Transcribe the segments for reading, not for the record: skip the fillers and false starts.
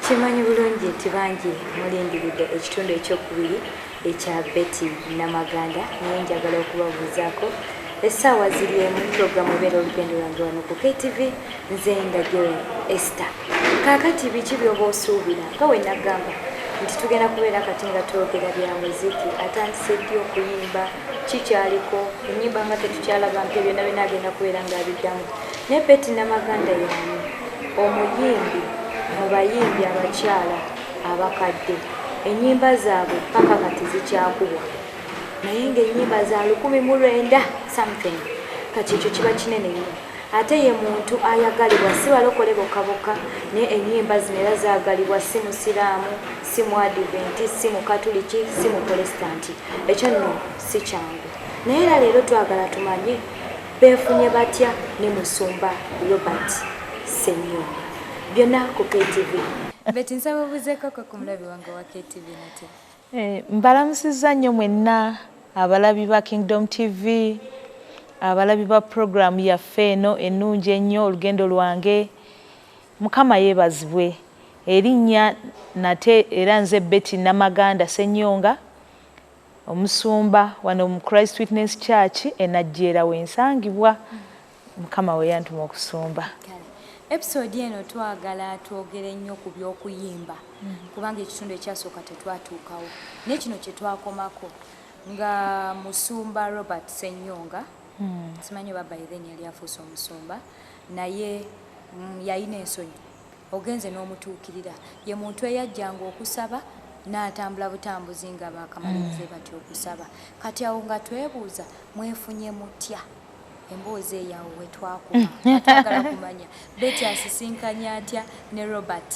Kimanyi bulungi nti bangi mulindiridde ekitundu ekyokubiri ekya Betty Namaganda, naye njagala okubabuuzaako essaawa ziri emu. Puroguramu ebeera Olugendo Lwange wano ku KTV, nze Ndagiro Esther. Kaakati biki by'oba osuubira? Nga we nagamba nti tugenda kubeera kati nga twogera bya muziki, atandise ddi okuyimba, kikyaliko ennyimba nga tetukyalaba mpya, byonna byonna agenda kubeera ng'abiddamu. Naye Betty Namaganda yaani omuyimbi mu bayimbi abakyala abakadde ennyimba zaabwe paka kati zikyakubwa, naye ng'ennyimba za 1900 something. Kati ekyo kiba kinene nnyo. Ate ye muntu ayagalibwa si balokole bokka bokka, naye ennyimba zino era zaagalibwa si musiraamu, si mu Adventi, si mukatuliki, si mu Protestanti. Ekyo nno si kyangu. Naye era leero twagala tumanye beefunye batya ne musumba Robert Ssenyonga. Byonna ku KTV. Betty, nsaba obuzeekoko ku mulabi wange wa KTV nate. Mbalamusizza nnyo mwenna abalabi ba Kingdom TV, abalabi ba puroguramu yaffe eno ennungi ennyo, Olugendo Lwange. Mukama yeebazibwe. Erinnya nate era nze Betty Namaganda Ssenyonga, omusumba wano mu Christ Witness Church e Najjeera wensangibwa. Mukama we yantuma okusumba. Episode eno twagala twogere nnyo ku by'okuyimba, kubanga ekitundu ekyasooka tetwatuukawo, naye kino kye twakomako nga musumba Robert Ssenyonga, simanyi oba by then yali afuuse omusumba, naye yalina ensonyi. Ogenze n'omutuukirira, ye muntu eyajjanga okusaba n'atambula butambuzi nga bakamalirize batya okusaba. Kati awo nga twebuuza, mwefunye mutya? Emboozi eyo awo wetwakuma. Atwagala kumanya Betty asisinkanye atya ne Robert.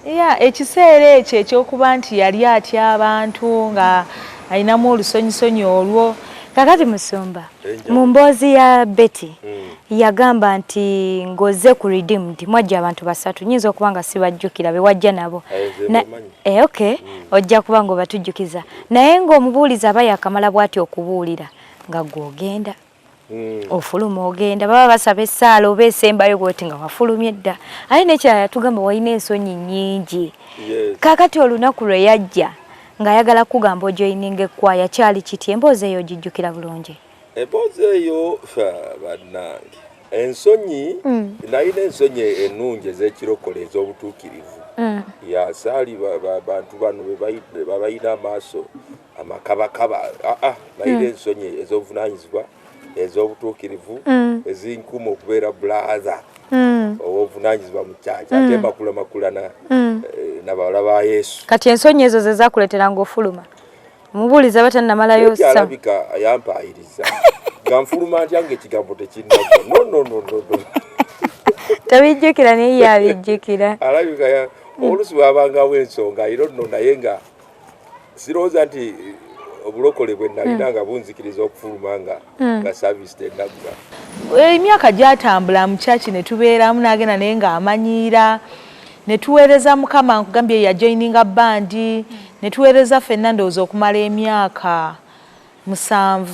Ya, ekiseera ekyo ekyokuba nti yali atya abantu, nga alinamu olusonyisonyi olwo. Kakati musumba, mu mboozi ya Betty yagamba nti ng'ozze ku Redeemed mwajja abantu basatu, nyinza okuba nga sibajjukira be wajja nabo. Okay, ojja kuba nga obatujjukiza. Naye ng'omubuulizi aba yakamala bw'ati okubuulira, nga gw'ogenda ofuluma ogenda, baba basaba essaala oba esembayo bwoti nga wafulumye dda. Ate nekirala yatugamba walina ensonyi nnyingi. Kaakati olunaku lwe yajja ng'ayagala kugamba ojoyininga ekkwaya, kyali kiti? Emboozi eyo ogijjukira bulungi? Emboozi eyo, bannange, ensonyi, nalina ensonyi ennungi ez'ekirokole, ez'obutuukirivu. Yasaali bantu bano babalina amaaso amakabakaba. Aa, nalina ensonyi ez'obuvunanyizibwa, ez'obutuukirivu, ezinkuma okubeera brother ow'obuvunanyizibwa mu kyaki, ate makulamakula nabawala ba Yesu. Kati ensonyi ezo ze zakuleetera ng'ofuluma omubuulizi aba tannamalayo sa? Alabika yampaayiriza nga nfuluma ntya ngaekigambo tekinnagwa. No, no, no, no, no. Tobijjukira, naye yabijjukira. Alabika oluusi wabangawo ensonga iro nno, naye nga sirowooza nti obulokole bwe nalina nga bunzikiriza okufuluma nga service tenaggwa. Emyaka gyatambula mu kyaki ne tubeeramu, n'agenda naye ng'amanyiira, ne tuweereza Mukama. Nkugambye, yajoyininga band ne tuweereza ffenna, ndowooza okumala emyaka 7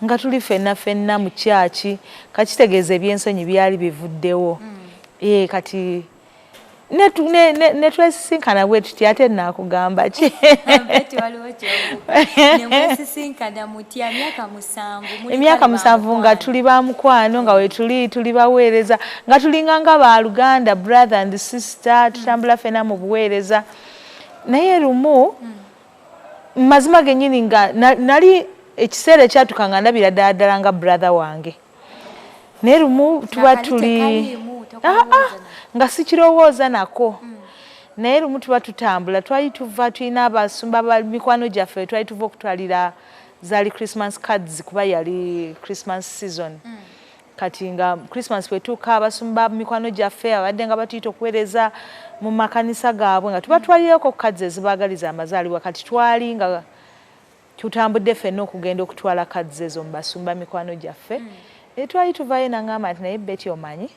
nga tuli ffenna ffenna mu kyaki. Kakitegeeza ebyensonyi byali bivuddewo. Kati ne twesisinkana bwe tuti, ate naakugamba ki? Betty, waliwo kyombuka. Ne mwesisinkana mutya myaka 7 muli? Emyaka kale ba 7 nga mukwano. Tuli ba mukwano, nga wetuli tuli baweereza, nga tulinga nga baluganda, brother and sister, tutambula ffenna mu buweereza. Naye lumu, mazima gennyini, nga nali ekiseera ekyatuka nga ndabira ddala ddala nga brother wange, naye lumu tuba Nga kali tuli tekaliimu, Ah, ah, tokalowooza nako. Nga sikirowooza nako, naye lumu tuba tutambula, twali tuva, tulina abasumba ba mikwano gyaffe, twali tuva okutwalira, zaali Christmas cards kuba yali Christmas season. Kati nga Christmas bwetuuka, abasumba mikwano gyaffe abadde nga batuyita okuweereza mu makanisa gaabwe, nga tubatwalirako cards ezibaagaliza amazaalibwa. Kati twali nga tutambudde ffenna okugenda okutwala cards ezo mu basumba mikwano gyaffe. Twali tuvaayo, naŋŋamba nti, "Naye Betty, omanyi,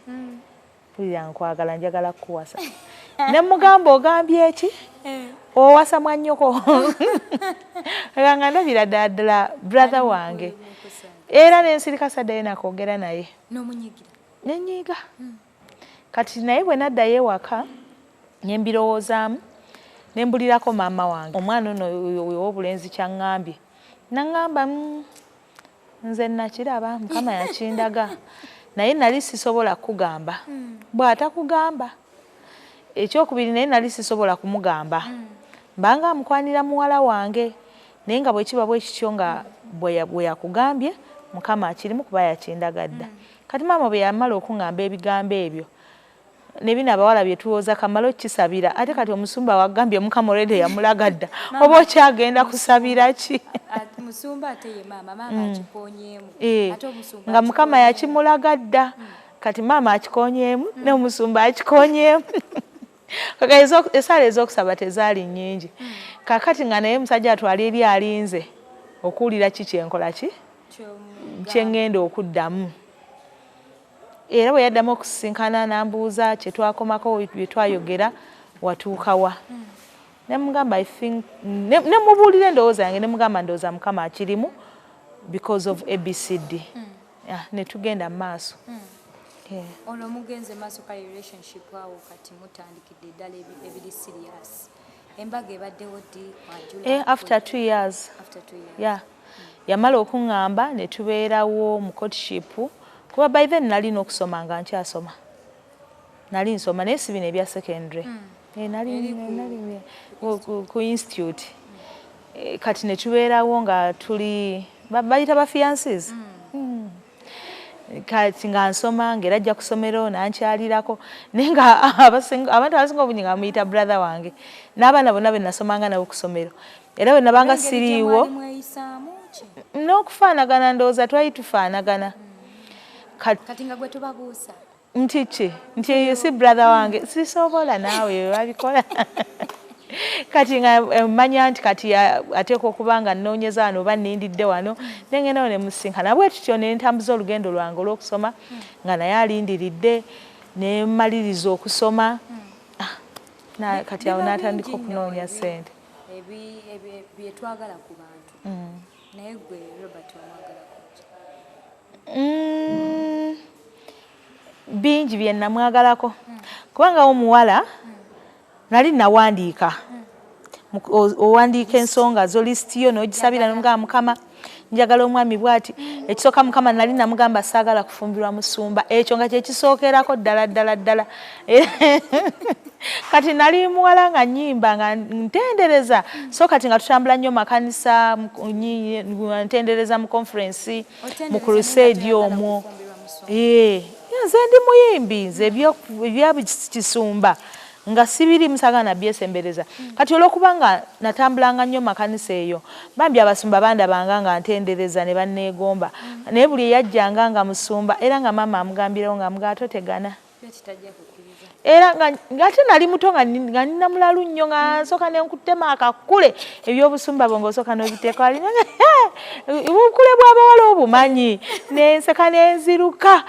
mpulira nkwagala, njagala kukuwasa." Ne mugamba, "Ogambye eki? Owasa mwannyoko?" Nga ndabira ddala ddala brother wange. Era nensirika, saddayo nakwogera naye. N'omunyigira? Nenyiiga. Kati naye bwe naddayo ewaka Ne mbirowoozaamu, ne mbulirako maama wange omwana ono ow'obulenzi kyaŋŋambye. Naŋŋamba, nze nakiraba, Mukama yakindaga, naye nali sisobola kugamba. Bw'atakugamba ekyokubiri, naye nali sisobola kumugamba, mbanga amukwanira muwala wange. Naye nga bwe kiba bwe kityo, nga bwe yakugambye, Mukama akirimu, kuba yakindaga dda. Kati maama bwe yamala okuŋŋamba ebigambo ebyo, ne bino abawala bye tuwooza, kamala okukisabira, ate kati omusumba wagambye Mukama olwedde yamulaga dda, oba okyagenda kusabira ki? Nga Mukama yakimulaga dda. Kati maama akikonyeemu, n'omusumba akikonyeemu. Esaala ez'okusaba tezaali nnyingi. Kakati nga naye musajja atwala eri alinze okuwulira ki kyenkola, ki kyeŋŋenda okuddamu. Era bwe yaddamu okusisinkana, n'ambuuza kye twakomako, bye twayogera watuukawa. Ne mugamba, I think, ne mubuulira endowooza yange, ne mugamba ndowooza Mukama akirimu because of ABCD. Ne tugenda mu maaso. Olwo mugenze maaso, kale relationship awo kati mutandikidde ddala ebiri serious. Embaga ebaddewo ddi? After 2 years. Yeah, yamala okuŋŋamba ne tubeerawo mu courtship, kuba by then nali n'okusoma nga nkyasoma, nali nsoma naye si bino ebya secondary. Nali ku institute. Kati ne tubeerawo nga tuli bayita ba fiances. Kati nga nsoma, ng'era ajja ku ssomero nankyalirako, naye nga abantu abasinga obungi nga bamuyita brother wange, n'abaana bonna be nasomanga nabo ku ssomero. Era bwe nabanga siriiwo, n'okufaanagana ndowooza twali tufaanagana. Kati nga gwe tubabuusa. Nti ki? Nti eyo si brother wange? Sisobola, naawe babikola. Kati nga mmanya nti kati ateekwa okuba nga nnoonyeza wano oba nnindidde wano, nengendawo ne musinkana. Bwe tutyo ne ntambuza olugendo lwange olw'okusoma nga naye alindiridde, ne mmaliriza okusoma. Kati awo n'atandika okunoonya ssente. Byetwagala ku bantu, naye gwe Robert omwagala? Bingi bye namwagalako, kubanga omuwala nali nawandiika, owandiika ensonga zo, lisiti yo n'ogisabira, nomugamba, Mukama, njagala omwami bwati. Ekisooka, Mukama nali namugamba saagala kufumbirwa musumba, ekyo nga kyekisookerako ddala ddala ddala. Kati nali muwala nga nyimba nga ntendereza, so kati nga tutambula nnyo makanisa, ntendereza mu conference, mu crusade omwo. Nze ndi muyimbi, nze ebyakisumba nga sibiri musaga nabyesembereza. Kati olwokuba nga natambulanga nnyo makanisa eyo, bambi abasumba bandabanga nga ntendereza ne banneegomba. Naye buli eyajjanga nga musumba, era nga maama amugambirawo nga amugaa totegana. Era ng'ate nali muto, nga nina mulalu nnyo, nga nsooka ne nkutema akakule, ebyobusumba bwe ng'osooka n'obiteeka wali, obukule bw'abawala obumanyi, nenseka nenziruka.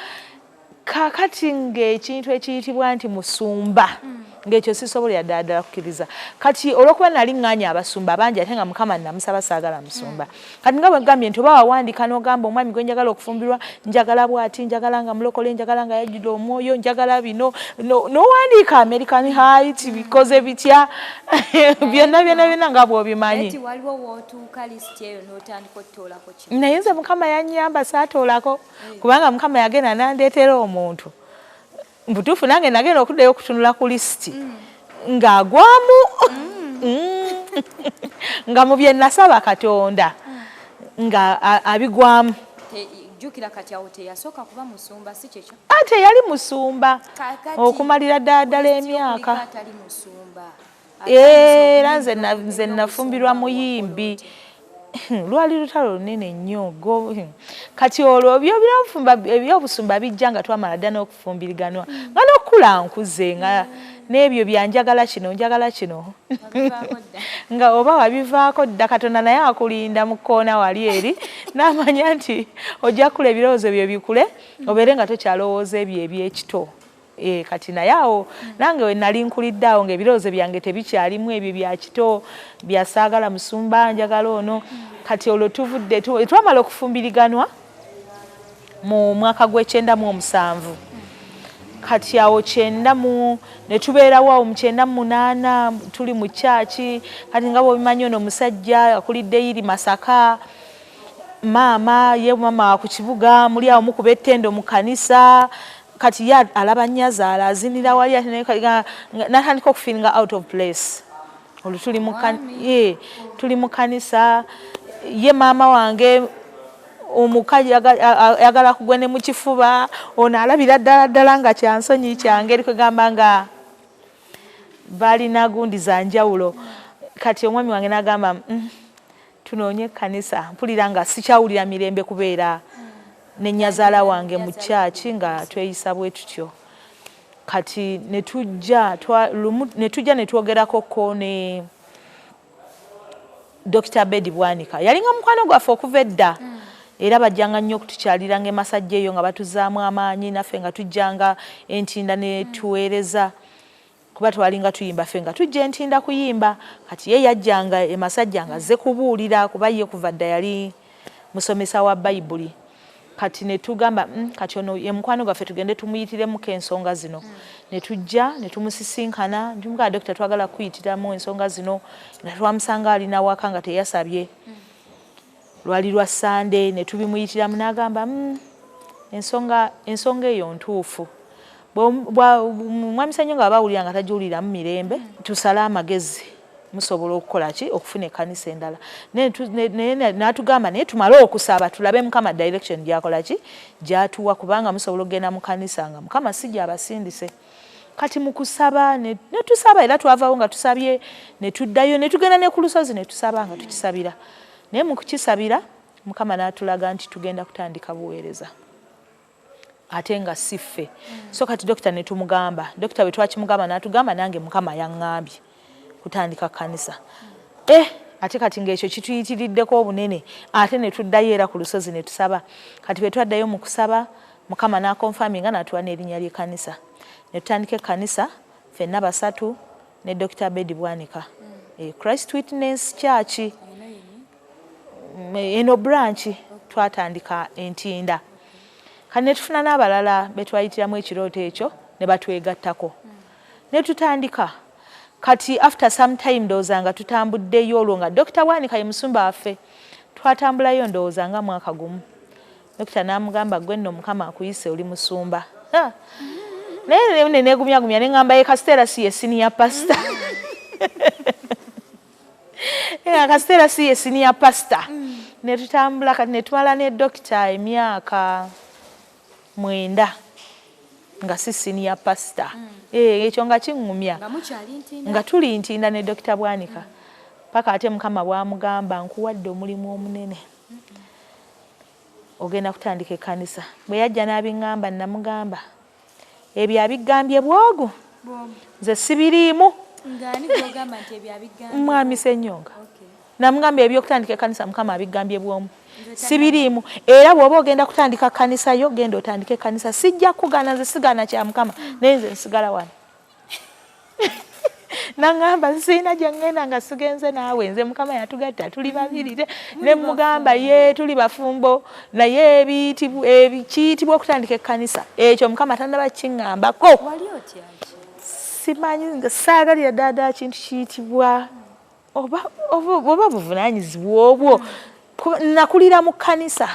Kaakati ng'ekintu ekiyitibwa nti musumba, ng'ekyo sisobolera ddala ddala kukkiriza. Kati olw'okuba nali ŋŋaanya abasumba bangi, ate nga Mukama namusaba saagala musumba. Kati nga bwe gambye nti oba wawandiika n'ogamba omwami gwe njagala okufumbirwa, njagala bw'ati, njagala nga mulokole, njagala nga yajjudde omwoyo, njagala bino, n'owandiika American height, bikoze bitya, byonna byonna byonna nga bw'obimanyi. Naye nze Mukama yannyamba saatoolako, kubanga Mukama yagenda nandeetera omuntu mbutuufu. Nange nagenda okuddayo okutunula ku lisiti, ng'agwamu, nga mu bye nasaba Katonda nga abigwamu. Jjukira kati awo teyasooka kuba musumba, si kyekyo? Ate yali musumba okumalira ddala ddala emyaka. Atali musumba. Era nze nafumbirwa muyimbi, lwali lutalo lunene nnyo. Kati olwo ebyobusumba bijja nga twamala dda n'okufumbiriganwa, nga n'okukula nkuze, nga n'ebyo byanjagala kino, njagala kino, nga oba wabivaako dda. Katonda naye akulinda mu kkoona wali eri n'amanya nti ojja kukula, ebirowoozo byo bikule, obeere nga tokyalowooza ebyo ebyekito. Kati naye awo nange we nali nkulidde awo, ng'ebirowoozo byange tebikyalimu ebyo bya kito byasaagala musumba, njagala ono. Kati olwo tuvudde, twamala okufumbiriganwa mu mwaka gw'ekyenda mu omusanvu. Kati awo 98 ne tubeerawo awo mu 98 tuli mu kyaki. Kati nga bw'obimanyi, ono omusajja akulidde iri Masaka, maama ye mama ku kibuga, muli awo mukuba ettendo mu kanisa. Kati ye alaba nnyazaala azinira wali, ate naye natandika okufeelinga out of place. Olwo tuli mu ye tuli mu kanisa, ye maama wange omukazi ayagala kugwa ne mu kifuba, ono alabira ddala ddala nga kyansonyi kyange, eri kwegamba nga balina gundi za njawulo. Kati omwami wange n'agamba, tunoonye ekkanisa, mpulira nga sikyawulira mirembe kubeera ne nnyazaala wange mu kyaki nga tweyisa bwe tutyo." Kati ne tujja ne tujja ne twogerako ko ne Dr. Bedi Bwanika, yalinga mukwano gwaffe okuva edda, era bajjanga nnyo okutukyaliranga e Masajja eyo nga batuzaamu amaanyi, naffe nga tujjanga Entinda ne tuweereza, kuba twalinga tuyimba ffe nga tujja Entinda kuyimba. Kati ye yajjanga e Masajja nga azze kubuulira, kuba ye kuva dda yali musomesa wa Bayibuli. Kati ne tugamba, kati ono ye mukwano gwaffe, tugende tumuyitiremuko ensonga zino." Ne tujja ne tumusisinkana, ne tumugamba, "Dokita, twagala kuyitiramu ensonga zino." Nga twamusanga alina waka nga teyasabye, lwali lwa Sande, ne tubimuyitiramu n'agamba, ensonga eyo ntuufu. Mwami Ssennyonga aba awulira nga tagiwuliramu mirembe, tusale amagezi, musobola okukola ki okufuna ekkanisa endala." Naye n'atugamba, "Naye tumale okusaba tulabe Mukama direction gy'akola ki gy'atuwa, kubanga musobola okugenda mu kanisa nga Mukama si gy'abasindise." Kati mu kusaba ne tusaba, era twavaawo nga tusabye, ne tuddayo ne tugenda ne ku lusozi ne tusaba nga tukisabira. Naye mu kukisabira, Mukama n'atulaga nti tugenda kutandika buweereza ate nga si ffe. So kati dokita ne tumugamba, dokita bwe twakimugamba n'atugamba, "Nange Mukama yaŋŋambye kutandika kkanisa." Eh, ate kati ng'ekyo kituyitiriddeko obunene, ate ne tuddayo era ku lusozi ne tusaba. Kati bwe twaddayo mu kusaba, Mukama n'aconfirminga n'atuwa n'erinnya ly'ekkanisa, ne tutandika ekkanisa ffenna basatu ne Dr. Bedi Bwanika, Christ Witness Church. Eno branch twatandika Entinda. Kati ne tufuna n'abalala betwayitiramu ekirooto ekyo ne batwegattako ne tutandika. Kati after some time, ndowooza nga tutambuddeyo, olwo nga Dr. Bwanika ye musumba waffe, twatambulayo ndowooza nga mwaka gumu, dokita n'amugamba, "Gwe nno Mukama akuyise, oli musumba." Naye ne neegumyagumya ne ŋŋamba, ye kasiteera si ye senior pastor, kaseera si ye senior pastor. Ne tutambula, kati ne tumala ne dokita emyaka 9 nga si senior pastor. Ekyo nga kiŋŋumya nga tuli Ntinda ne Dokita Bwanika, paka ate Mukama bw'amugamba, "Nkuwadde omulimu omunene, ogenda kutandika ekkanisa." Bwe yajja n'abiŋŋamba, namugamba, "Ebyo abigambye bwogu, nze sibiriimu." Mwami Ssenyonga namugamba, "Ebyokutandika ekkanisa Mukama abigambye bwomu, sibiriimu. Era bw'oba ogenda kutandika kkanisa yo, genda otandike ekkanisa, sijja kugaana, nze sigaana kya Mukama, naye nze nsigala wano." Naŋŋamba, "Nsiina gye ŋŋenda nga sigenze naawe, nze Mukama yatugatta, tuli babiri." Ne mugamba, "Ye tuli bafumbo, naye kiyitibwa okutandika ekkanisa, ekyo Mukama tannaba kiŋŋambako." Simanyi nga saagalira ddala kintu kiyitibwa oba buvunaanyizibwa obwo. Nakulira mu kkanisa,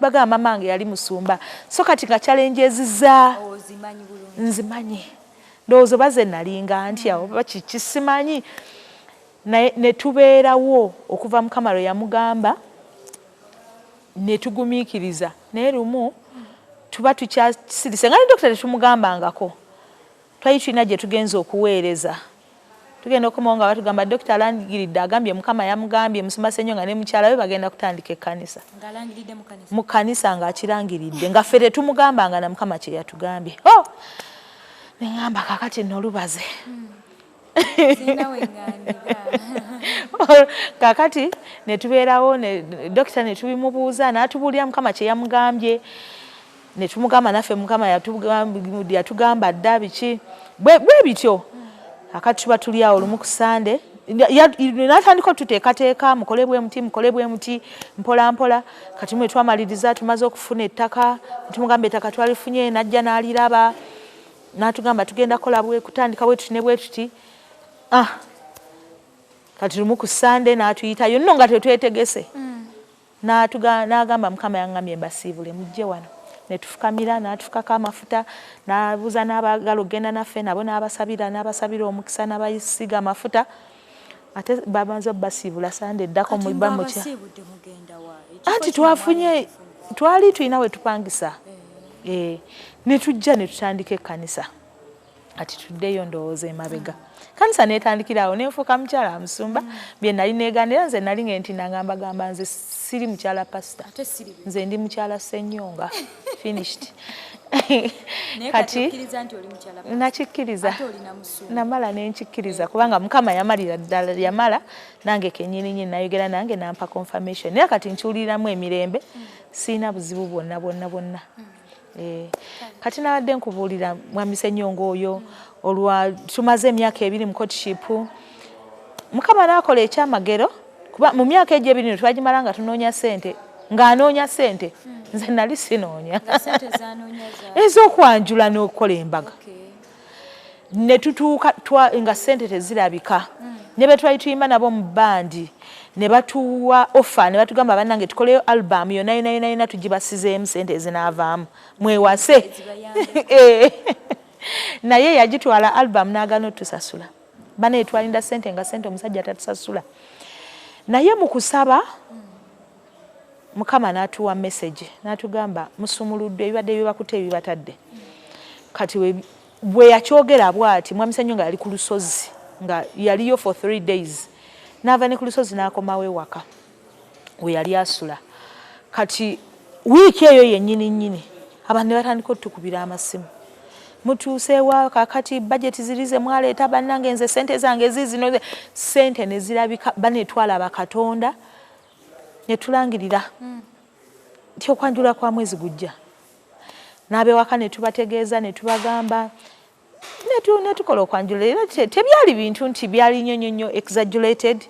bagamba mama wange yali musumba, so kati nga challenges za nzimanyi, ndowooza oba ze nalinga ntya oba kiki simanyi, naye ne tubeerawo okuva Mukama lwe yamugamba, ne tugumiikiriza. Naye lumu tuba tukyasirise nga ne dokita tetumugambangako, twali tulina gye tugenza okuweereza, tugenda okukomawo nga batugamba, "Dokita alangiridde, agambye Mukama yamugambye musumba Ssenyonga ne mukyala we bagenda kutandika ekkanisa." Mu kkanisa ng'akirangiridde, nga ffe tetumugambanga na Mukama kye yatugambye. Oh! Neŋŋamba, kakati nno olubaze kakati ne tubeerawo ne dokita ne tubimubuuza, n'atubuulira Mukama kye yamugambye, ne tumugamba naffe Mukama yatugamba dda biki bwe bityo. Akati tuba tuli awo, lumu ku Sande Natandika otuteekateeka, mukole bwe muti, mukole bwe muti, mpola mpola. Kati mwe twamaliriza, tumaze okufuna ettaka, tumugamba ettaka twalifunye, najja n'aliraba, n'atugamba tugenda kukola bwe kutandika bwe tuti ne bwe tuti. Ah, kati lumu ku Sande n'atuyitayo nno nga tetwetegese, n'agamba, "Mukama yaŋŋambye mbasiibule, mujje wano." Ne tufukamira, n'atufukako amafuta, n'abuuza n'abaagala okugenda naffe nabo, n'abasabira, n'abasabira omukisa, n'abayisiga amafuta. Ate babanza basiibula Sande eddako muba mutya. Anti twafunye, twali tulina we tupangisa, eh. Ne tujja ne tutandika ekkanisa. Ati tuddeyo ndowooza emabega, kanisa netandikira awo, nenfuuka mukyala musumba. Bye nali neegaanira, nze nali nge nti nangamba gamba nze siri mukyala pasita, nze ndi mukyala Ssenyonga, finished. Kati nakikkiriza, namala nenkikkiriza, kubanga Mukama yamalira ddala, yamala nange kenyini nyini nayogera nange nampa confirmation. Naye kati nkiwuliramu emirembe, siina buzibu bwonna bwonna bwonna. Eh, kati nabadde nkubuulira mwami Ssenyonga oyo, olwa tumaze emyaka 2 mu courtship, Mukama n'akola ekyamagero, kuba mu myaka egyo 2 twagimala nga tunoonya ssente, ng'anoonya ssente, nze nali sinoonya, ez'okwanjula n'okukola embaga. Ne tutuuka nga ssente tezirabika. Ne be twali tuyimba nabo mu bandi ne batuwa offer, ne batugamba, "Bannange, tukoleyo album yonna yonna yonna yonna, tugibasizeemu ssente ezinaavaamu, mwewase." Eh. Naye yagitwala album n'agaana otusasula. Banaye twalinda ssente nga ssente omusajja tatusasula. Naye mu kusaba Mukama n'atuwa message, n'atugamba, "Musumuluddwe, ebibadde bibakute ebibatadde." Kati bwe yakyogera bw'ati, mwami Ssenyonga yali ku lusozi, nga yaliyo for 3 days, n'ava ne ku lusozi n'akomawo ewaka we yali asula. Kati wiiki eyo yennyini nnyini abantu ne batandika otukubira amasimu, "Mutuuseewa? Kakati bajeti ziri ze mwaleeta, bannange, nze sente zange zizino." Sente ne zirabika. Banetwalaba Katonda, ne tulangirira nti okwanjula kwa mwezi gujja, n'abewaka ne tubategeeza, ne tubagamba, ne tukola okwanjula. Era tebyali bintu nti byali nnyo nnyo nnyo exaggerated.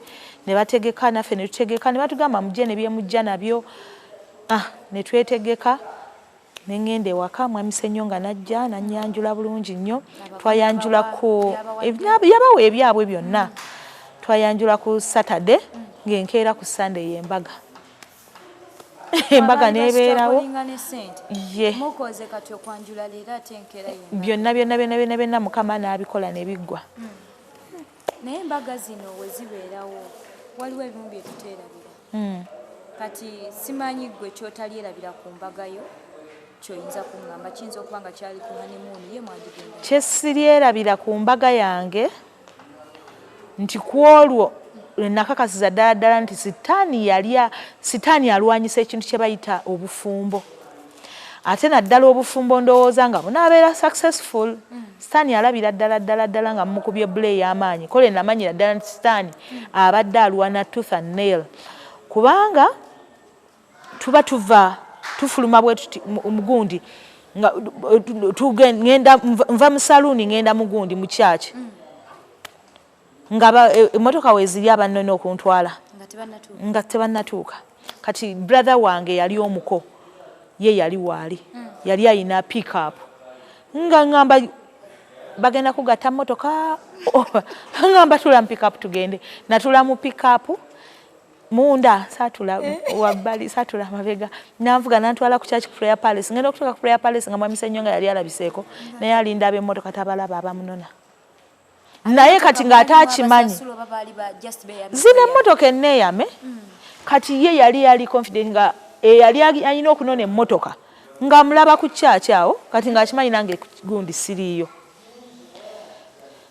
Ne bategeka, naffe ne tutegeka, ne batugamba, "Mujje ne byemujja nabyo." Ah, ne twetegeka, ne ŋŋenda ewaka. Mwami Ssenyonga najja nanyanjula bulungi nnyo. Twayanjula ku, yabawa ebyabwe byonna. Twayanjula ku Saturday, ng'enkeera ku Sunday y'embaga, embaga nebeerawo. Ye byonna byonna byonna byonna byonna Mukama n'abikola ne biggwa. Naye embaga zino we zibeerawo, waliwo ebimu bye tuteerabira. Kati simanyi gwe kyotalyerabira ku mbaga yo kyoyinza kuŋŋamba, kiyinza okuba nga kyali ku honeymoon ye mwagigenda. Kyesiryerabira ku mbaga yange nti ku olwo nakakasiza ddala ddala nti Sitaani yalya, Sitaani alwanyisa ekintu kye bayita obufumbo, ate naddala obufumbo ndowooza nga bunaabeera successful. Sitaani alabira ddala ddala ddala nga mumukubye bule ey'amaanyi. Kole namanyira ddala nti Sitaani abadde alwana tooth and nail, kubanga tuba tuva tufuluma bwe tuti mugundi nga ngenda nva mu saluuni, ngenda mugundi mu kyaki, nga emmotoka weeziri abannona okuntwala nga tebannatuuka. Kati brother wange yali omuko, ye yali waali, yali ayina pickup, nga ŋŋamba bagenda kugatta mmotoka, ŋŋamba tula mu pickup tugende. Natula mu pickup munda, saatula wabbali, saatula mabega. Nanvuga nantwala ku church, Prayer Palace. Ngenda okutuuka ku Prayer Palace nga mwami Ssenyonga yali alabiseeko, naye alinda ab'emmotoka, tabalaba abamunona. Naye kati ng'ate akimanyi zino emmotoka enneeyame. Kati ye yali confident nga eyali alina okunona emmotoka ng'amulaba ku kyaki awo. Kati ng'akimanyi nange gundi siriiyo.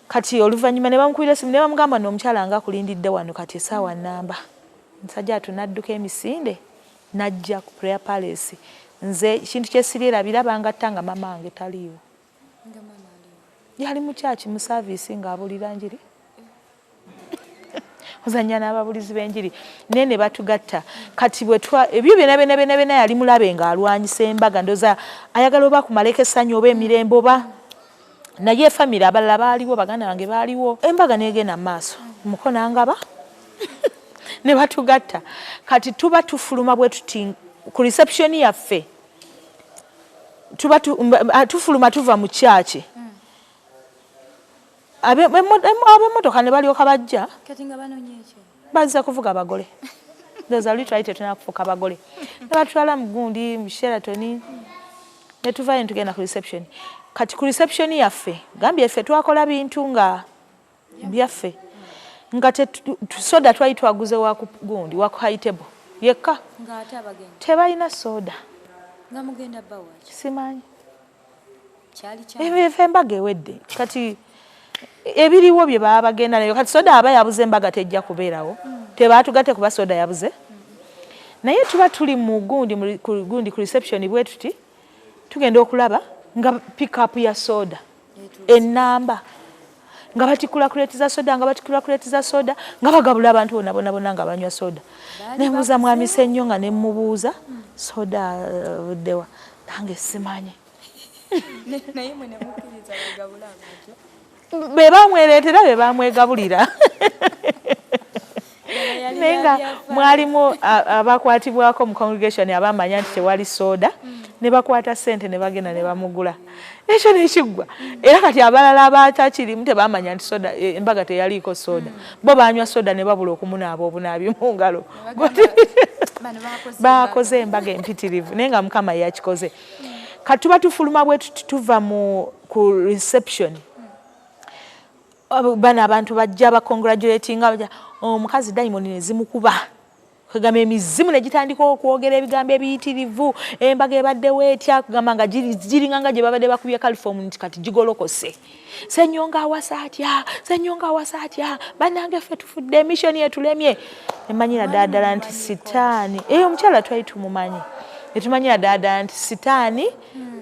Kati oluvannyuma ne bamukubira esimu ne bamugamba, "N'omukyala nga akulindidde wano." Kati essaawa namba, musajja atu n'adduka emisinde n'ajja ku Prayer Palace. Nze ekintu kyesiryerabira, bangatta nga mama wange taliiwo, yali mu kyaki mu service ng'abulira njiri, ozanya n'ababulizi b'enjiri, naye ne batugatta. Kati bwe ebyo byonna byonna byonna byonna yali mulabe ng'alwanyisa embaga, ndowooza ayagala oba akumaleko essanyu oba emirembe oba. Naye famire abalala baaliwo, baganda bange baaliwo. Embaga negenda mu maaso, muko nangaba ne batugatta. Kati tuba tufuluma bwe tuti ku reception yaffe, tuba tufuluma tuva mu kyaki, ab'emmotoka ne balyoka bajja. Kati nga banonye ki? Bazza kuvuga bagole. Ndowooza luli twali tetunaba kufuuka bagole. Ne batwala mu gundi, mu Sheraton, ne tuvayo ne tugenda ku reception. Kati ku reception yaffe, gambye ffe twakola bintu nga byaffe, nga soda twali twaguze wa ku gundi, wa ku high table yekka. Ng'ate abagenyi Tebalina soda. Nga mugenda bawaki? Simanyi. Kyali kya Efe embaga ewedde, kati ebiriwo bye baba bagenda nayo. Kati soda aba yabuze, embaga tejja kubeerawo. Tebaatugatte kuba soda yabuze. Naye tuba tuli mu gundi, ku gundi, ku reception bwe tuti, tugenda okulaba nga pickup ya soda enamba, nga batikula crate za soda, nga batikula crate za soda, nga bagabula abantu bonna bonna bonna nga banywa soda. Nemubuuza mwami Sennyo, nga nemubuuza soda buddewa, nange simanyi. Naye mwe nemukkiriza bagabula abantu? Be bamwereetera, be bamwegabulira. Naye nga mwalimu abakwatibwako mu congregation abamanya nti tewali soda, ne bakwata ssente ne bagenda ne bamugula. Ekyo nekiggwa. Era kati abalala abatakirimu tebamanya nti soda, embaga teyaliiko soda. Bo banywa soda ne babula okumunaaba obunaabi mu ngalo. Bakoze embaga empitirivu, naye nga Mukama yakikoze. Kati tuba tufuluma bwe tuti, tuva mu ku reception, bano abantu bajja bacongratulatinga, bajja, omukazi dayimoni ne zimukuba, kugamba emizimu ne gitandika okwogera ebigambo ebiyitirivu. Embaga ebaddewo etya? Kugamba nga giringa nga gye babadde bakubye caliform nti kati gigolokose. Senyonga awasa atya? Senyonga awasa atya? Bannange, ffe tufudde, emisioni etulemye. Emanyira ddala ddala nti sitaani eyo. Omukyala twali tumumanyi, etumanyira ddala ddala nti sitaani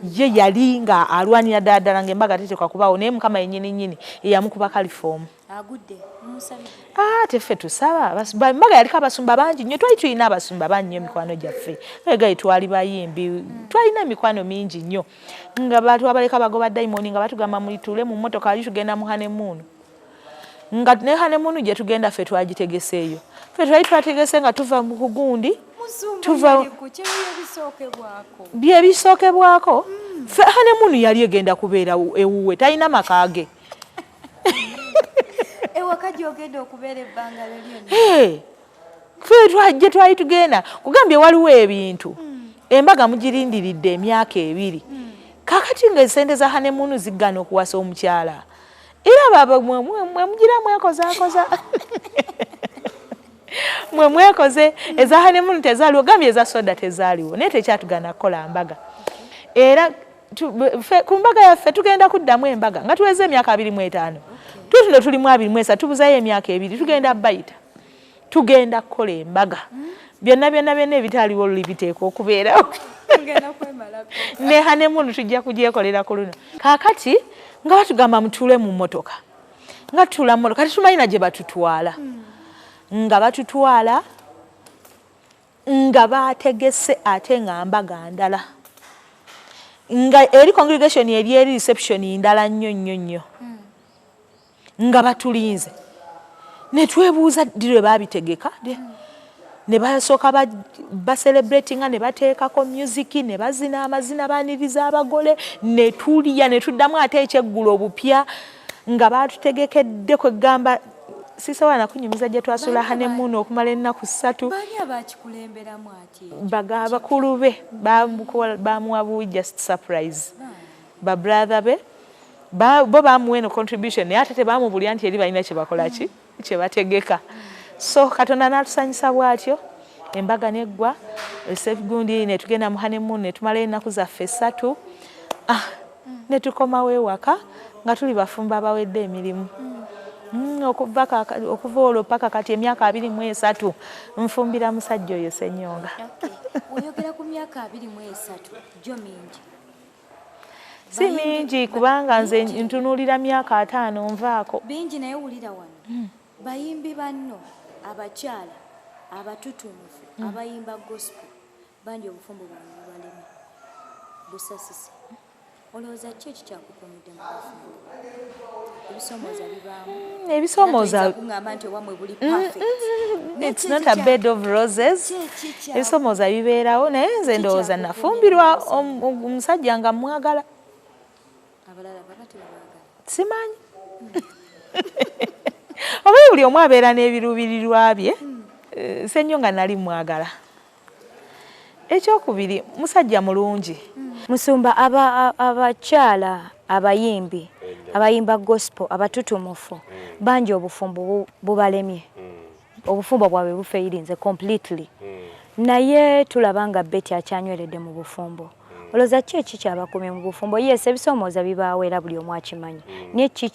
ye yali nga alwanira ddala ddala nga embaga tetekwa kubaawo, naye Mukama yennyini nnyini eyamukuba kalifoomu. Agudde mumusabidde? Ah, teffe tusaba. Embaga yaliko abasumba bangi nnyo. Twali tulina abasumba bangi nnyo, mikwano gyaffe egayi, twali bayimbi, twalina emikwano mingi nnyo, nga batwabaleka bagoba dayimoni, nga batugamba mulituule mu mmotoka, ali tugenda mu honeymoon. Nga ne honeymoon gye tugenda, ffe twagitegeseeyo, ffe twali twategese nga tuva mu kugundi. Tuva byebisookebwako. Ffe honeymoon yali egenda kubeera ewuwe, talina maka ge. Ewaka gyogenda okubeera ebbanga lyonna. Ffe twajje twali tugenda kugambye waliwo ebintu, embaga mugirindiridde emyaka 2. Kakati nga esente za honeymoon ziggana okuwasa omukyala, era baba mwe mugira mwekozaakoza, mwe mwekoze. Eza honeymoon tezaaliwo, gambye eza soda tezaaliwo, naye tekyatugana kukola mbaga. Era ku mbaga yaffe tugenda kuddamu embaga nga tuweze emyaka 25. Tutuno tulimu 23, tubuzayo emyaka 2, tugenda bayita, tugenda kukola embaga. Byonna byonna byonna ebitaaliwo luli biteekwa okubeerawo. Ne honeymoon tujja kugyekolera ku luno. Kaakati nga batugamba mutuule mu mmotoka, nga tutuula mu mmotoka, tetumanyi na gye batutwala. Nga batutwala nga bategese, ate nga mbaga ndala, nga eri congregation eri eri reception ndala nnyo nnyo nnyo, nga batulinze. Ne twebuuza ddi lwe baabitegeka. Ne basooka bacelebratinga, ne bateekako music, ne bazina amazina, baaniriza abagole, ne tulya, ne tuddamu ate ekyeggulo obupya nga baatutegekedde. Kwegamba sisobola nakunyumiza gye twasula honeymoon okumala ennaku 3. Baga abakulu be bamuwa buwi, just surprise. Babrother be bo bamuwa eno contribution, naye ate tebamubulya nti eri balina kyebakola ki, kyebategeka. So Katonda n'atusanyusa bw'atyo, embaga neggwa gundi, netugenda mu honeymoon, netumalayo ennaku zaffe 3, ah, netukomawo ewaka nga tuli bafumbo abawedde emirimu. Okuva olwo paka kati, emyaka 23, nfumbira musajja oyo Senyonga. Oyogera ku myaka 23, gyo mingi. Si mingi, kubanga nze ntunuulira myaka 50 nvaako. Bingi, naye wulira wano. Bayimbi banno abakyala abatutumufu abayimba gospel bangi, obufumbo bwabwe bubaleme busasise. Olowooza ki ekikyakukuumidde mu bufumbo? Ebisomooza bibaamu. Ebisomooza. Era toyinza kuŋŋamba nti owammwe buli perfect. It's not a bed of roses. Ebisomooza bibeerawo, naye nze ndowooza nafumbirwa omusajja nga mwagala. Abalala baba tebabaagala. Simanyi oba buli omu abeera n'ebiruubirirwa bye. Sennyo nga nali mwagala. Ekyokubiri, musajja mulungi. Musumba, abakyala abayimbi abayimba gospel abatutumufu bangi obufumbo bubalemye, obufumbo bwabwe bufeyirinze completely, naye tulaba nga Betty akyanyweredde mu bufumbo. Olowooza ki ekikyabakumye mu bufumbo? Yes, ebisomooza bibaawo era buli omu akimanyi, naye ki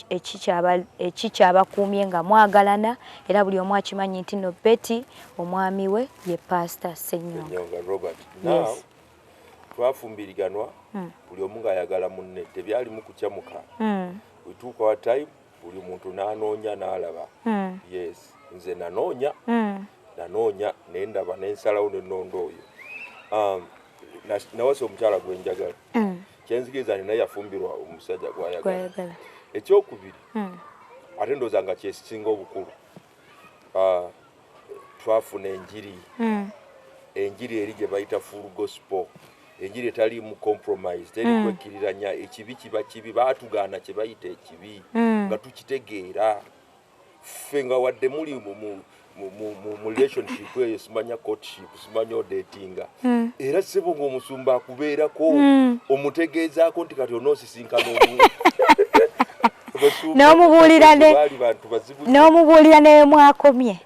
ekikyabakuumye nga mwagalana era buli omu akimanyi nti no Betty omwami we ye Pastor Ssenyonga? Ssenyonga Robert. Now, twafumbiriganwa buli omu ng'ayagala munne, tebyalimu kukyamuka. We took our time, buli muntu n'anoonya n'alaba. Yes, nze nanoonya, nanoonya nendaba nensalawo nenonda oyo. Nawasa omukyala gwe njagala. Kyenzikiriza nti naye yafumbirwa omusajja gw'ayagala. Gw'ayagala. Ekyokubiri, ate ndowooza nga kyekisinga obukulu, twafuna enjiri, enjiri eri gye bayita full gospel, enjiri etaliimu compromise, teri kwekkiriranya. Ekibi kiba kibi, baatugaana kye bayita ekibi nga tukitegeera ffe nga wadde muli mu relationship eyo, simanya courtship, simanya odatinga, era ssebo ng'omusumba akubeerako, omutegeezaako nti kati onoosisinkana omu. Abasumba baali bantu bazibu nnyo. N'omubuulira ne mwakomye.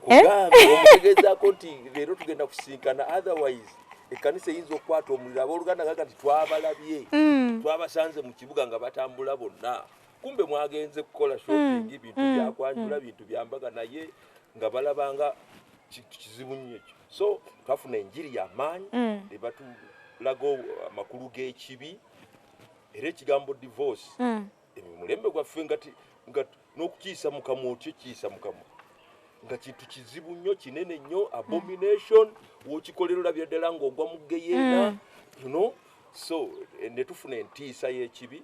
Kugambye omutegeezaako nti leero tugenda kusinkana, otherwise ekkanisa eyinza okukwata omuliro, abooluganda gaga nti twabalabye, twabasanze mu kibuga nga batambula bonna, kumbe mwagenze kukola shopping, bintu byakwanjula, bintu byambaga, naye nga balabanga kizibu nnyo ekyo. So twafuna enjiri y'amaanyi ne batulaga amakulu g'ekibi era ekigambo divorce mulembe gwaffe nga n'okukiyisa mu kamwa otyo, kiyisa mu kamwa nga kintu kizibu nnyo, kinene nnyo, abomination, wokikolera olabira ddala ng'ogwa mu geyeena. So ne tufuna entiisa y'ekibi,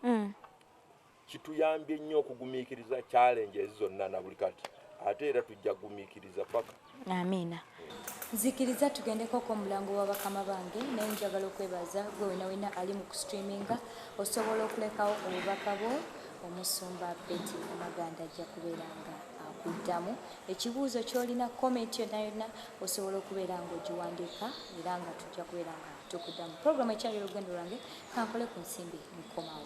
kituyambye nnyo okugumiikiriza challenges zonna na buli kati, ate era tujja kugumiikiriza paka. Amiina. Nzikiriza tugendekoko omulango wa bakama bange, naye njagala okwebaza gwe wena wena ali mu kustreaminga. Osobola okulekawo obubaka bwo, omusumba Betty Namaganda ajja kubeera nga akuddamu ekibuuzo ky'olina. Comment yonna yonna osobola okubeera nga ogiwandiika era nga tujja kubeera nga tukuddamu. Puroguramu ekyali Olugendo Lwange. Kankole ku nsimbi, nkomawo.